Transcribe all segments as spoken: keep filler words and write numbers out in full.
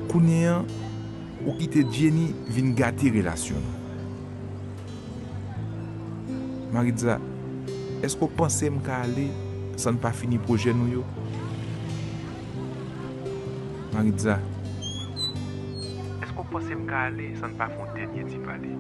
Kounye a, ou kite Jenny vin gate relasyon nou. Maritza, èske w panse m ka ale san n pa fini pwojè nou yo? Maritza, èske w panse m ka ale san n pa fè yon dènye ti pale?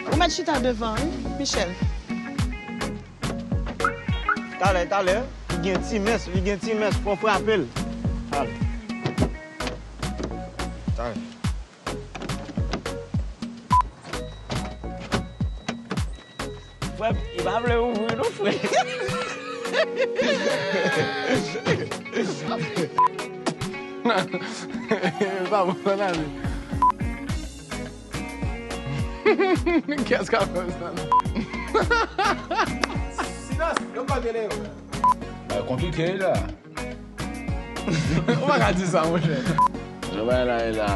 Ou mèt chita devan, wi, Michel. Talè, talè, li gen ti mès, li gen ti mès, fò w frape l. Talè. Talè. Frè m, li pa vle ouvri non, frè. Pa bon, nan ale. Kiyès k ap fè sa la? Silans, yo pa gade yo. Bagay konplike wi la. Ou pa ka di sa, monchè. Jan bagay la ye la,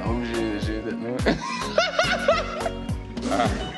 nou oblije jere tèt nou. Ah.